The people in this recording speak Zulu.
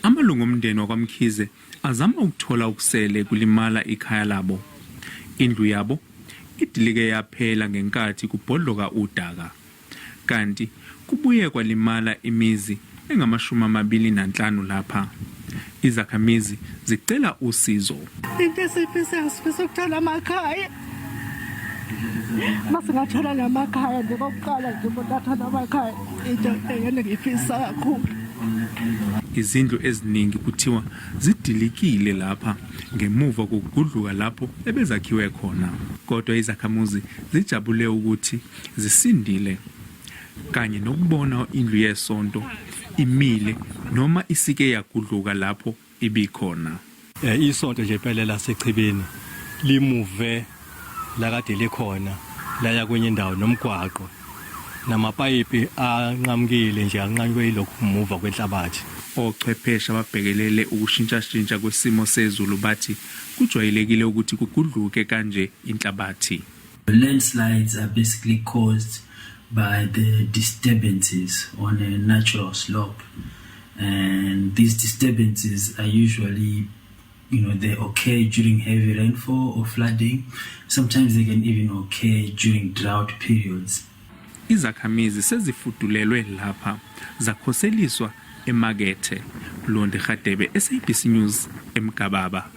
Amalungu omndeni wakwaMkhize azama ukuthola okusele kulimala ikhaya labo. Indlu yabo idilike yaphela ngenkathi kubhodloka udaka. Kanti kubuye kwalimala imizi engama-25 lapha. Izakhamizi zicela usizo. Into esiyifisayo sifisa ukuthola amakhaya. Masingathola namakhaya nje kokuqala nje umuntu athole amakhaya into eyona ngiyifisa kakhulu. Izindlu eziningi kuthiwa zidilikile lapha ngemuva kokugudluka lapho ebezakhiwe khona. Kodwa izakhamuzi zijabule ukuthi zisindile kanye nokubona indlu yesonto imile noma isike yagudluka lapho ibikhona. Eh, isonto nje impela lasechibini limuve lakade likhona laya kwenye indawo nomgwaqo namapayipi anqamukile nje anqanywe yilokhu kumuva kwenhlabathi. Ochwepheshe ababhekelele ukushintshashintsha kwesimo sezulu bathi kujwayelekile ukuthi kugudluke kanje inhlabathi. Landslides are basically caused by the disturbances on a natural slope and these disturbances are usually they occur during heavy rainfall or flooding. Sometimes they can even occur during drought periods. Izakhamizi sezifudulelwe lapha zakhoseliswa emakethe. Londi Radebe, SABC News, eMgababa.